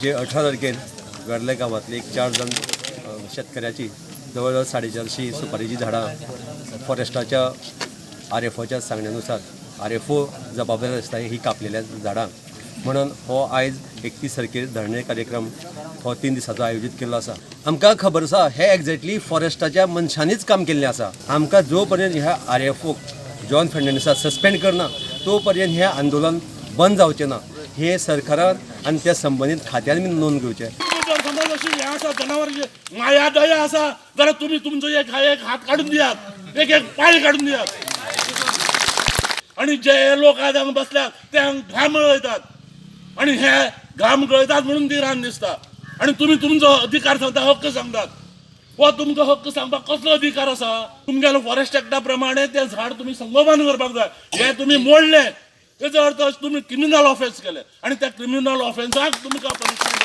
जे 18 तारखेर वेर्ले गांवांतली एक 4 जाण शेतकऱ्याची जवळ जवळ 450 सुपारीची झाडां फॉरेस्टाच्या आर एफ ओच्या सांगण्यानुसार, आर एफ ओ जबाबदार आसता ही कापलेल्या झाडां म्हणून, हो आयज 31 तारखेर धरणे कार्यक्रम हो 3 दिसाचो आयोजीत केल्लो आसा. आमकां खबर आसा, हे एक्झॅक्टली फॉरेस्टाच्या मनशांनीच काम केल्लें आसा. आमकां जो पर्यंत ह्या आर एफ ओक जॉन फर्नांडीसा सस्पेंड करना, तो पर्यंत हें आंदोलन बंद जावचें ना, हे सरकारान आनी त्या संबंदीत खात्यान बी नोंद घेवचें. जर समज अशी हें आसा, जनावरांची माया दया आसा जाल्यार तुमी तुमचो एक एक हात काडून दियात, एक एक पांय काडून दियात. आणि जे हे लोक आज हांगा बसल्यात ते हांगा घाम गळयतात आणि हे घाम गळयतात म्हणून ती रान दिसता. आणि तुमी तुमचो अधिकार सांगता, हक्क सांगतात. हो तुमकां हक्क सांगपाक कसलो अधिकार आसा? तुमगेलो फॉरेस्ट एक्टा प्रमाणे तें झाड तुमी संगोपन करपाक जाय. हें तुमी मोडलें, तेजो अर्थ तुमी क्रिमिनल ऑफेन्स केलें आणि त्या क्रिमिनल ऑफेन्साक तुमकां पनिशमेंट.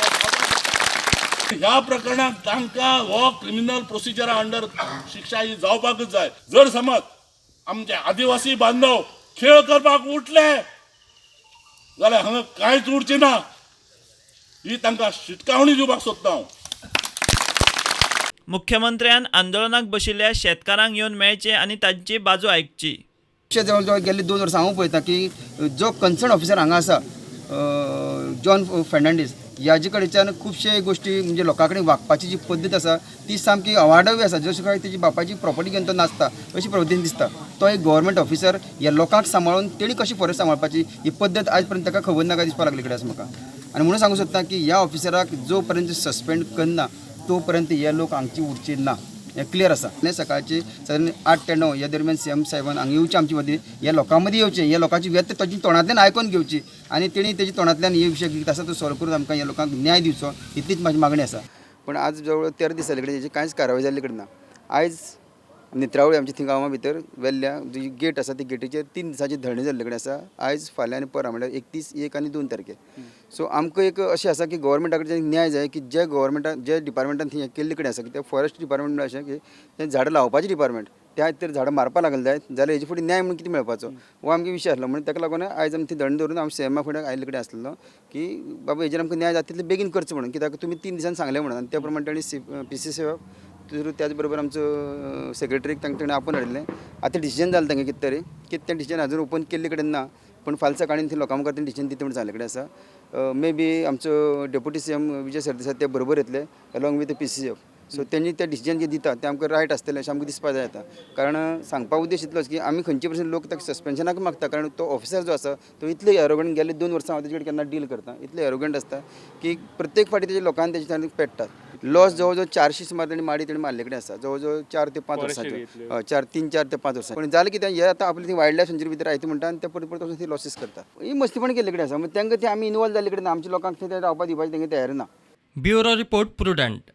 ह्या प्रकरणात तांकां हो क्रिमिनल प्रोसिजरा अंडर शिक्षा ही जावपाकच जाय. जर समज आमचे आदिवासी बांधव खेळ करपाक उठले जाल्यार हांगा कांयच उरचें ना, ही तांकां शिटकावणी दिवपाक सोदता हांव. मुख्यमंत्र्यान आंदोलनाक बशिल्ल्या शेतकारांक येवन मेळचें आनी तांची बाजू आयकची. अशें जवळ जवळ गेल्ले 2 वर्सां हांव पळयता की जो कन्सर्न ऑफिसर हांगा आसा, जॉन फर्नांडीस, ह्याजे कडच्यान खुबशे गोश्टी, म्हणजे लोकां कडेन वागपाची जी पद्दत आसा ती सामकी अवाढव्य आसा. जशें काय तेजी बापायची प्रॉपर्टी घेवन तो नाचता अशी पद्दतीन दिसता. तो एक गव्हर्मेंट ऑफिसर, ह्या लोकांक सांबाळून तेणी कशी फॉरेस्ट सांबाळपाची ही पद्दत आज पर्यंत ताका खबर ना काय दिसपाक लागली कडेन आसा म्हाका. आनी म्हणून सांगूंक सोदता की ह्या ऑफिसराक जो पर्यंत सस्पेंड करना, तो पर्यंत हे लोक हांगची उरचे ना, हें क्लियर आसा. आनी सकाळची सादारण 8 ते 9 ह्या दरम्यान सी एम साहेबान हांगा येवचें, आमचे मदीं, ह्या लोकां मदीं येवचें, ह्या लोकांची व्यथा ताची तोंडांतल्यान आयकून घेवची आनी तेणी तेजी तोंडांतल्यान हे विशय कितें आसा तो सॉल्व करून आमकां ह्या लोकांक न्याय दिवचो, इतलीच म्हाजी मागणी आसा. पूण आज जवळ 13 दीस जाले कडेन हेजी कांयच कारवाय जाल्ली कडेन ना. आयज नेत्रावळी आमच्या थंय गांवा भितर वेल्ल्या जी गेट आसा, ती गेटीचेर 3 दिसांची धरणी जाल्ले कडेन आसा. आयज, फाल्यां आनी परां, म्हणल्यार 31, 1 आनी 2 तारखेर. सो आमकां एक अशें आसा की गव्हर्मेंटा कडच्यान न्याय जाय की जे गव्हर्मेंटान, जे डिपार्टमेंटान थंय केल्ले कडेन आसा की ते फॉरेस्ट डिपार्टमेंट अशें की तें झाडां लावपाचें डिपार्टमेंट, त्या तर झाडां मारपा लागले जायत जाल्यार हेजे फुडें न्याय म्हणून कितें मेळपाचो, हो आमकां विशय आसलो. म्हणून ताका लागून आयज आमी ती धरणी दवरून आमी सी एमा फुडें आयिल्ले कडेन आसलेलो की बाबा, हेजेर आमकां न्याय जाता तितले बेगीन करचो म्हणून, कित्याक तुमी 3 दिसांनी सांगलें म्हणून. आनी त्या प्रमाणे तांणी C P C C through, त्याच बरोबर आमचो सेक्रेटरीक तांकां ताणें आपोवन हाडिल्लें. आतां डिसिजन जालें तांगें कितें तरी, कितें तें डिसिजन अजून ओपन केल्ले कडेन ना, पूण फाल्यां सकाळीं थंय लोकां मुखार तें डिसिजन दिता म्हूण सांगले कडेन आसा. मे बी आमचो deputy C M Vijay Sardesai ते बरोबर येतले along with PCCF. So तेंणी तें डिसिजन जें दिता तें आमकां रायट आसतलें अशें आमकां दिसपा जाय आतां. कारण सांगपा उद्देश इतलोच की आमी खंयचे परसन लोक ताका सस्पेन्शनाक मागता, कारण तो ऑफिसर जो आसा तो इतलो एरोगंट, गेले 2 वर्सां हांव तेजे कडेन केन्ना डील करता, इतलो एरोगंट आसता की प्रत्येक फावटी तेजे लोकांनी तेजे पेट्टात. लॉस जवळ जवळ 400 सुमार तेणी माडी तेणी मारले कडेन आसा, जवळ जवळ 4 ते 5 वर्सांच्यो. हय, चार तीन 4 ते 5 वर्सां. पूण जालें कितें, हे आतां आपली ती वायल्ड लायफ सेंच्युरी भितर आयते म्हणटा आनी ते परत परत वचून ती लॉसीस करता. ही मस्तीपण केल्ले कडेन आसा. मागीर तांकां ती आमी इनवॉल्व जाल्ले कडेन आमच्या लोकांक थंय रावपा दिवपाची तेंगे तयारी ना. Bureau report, prudent.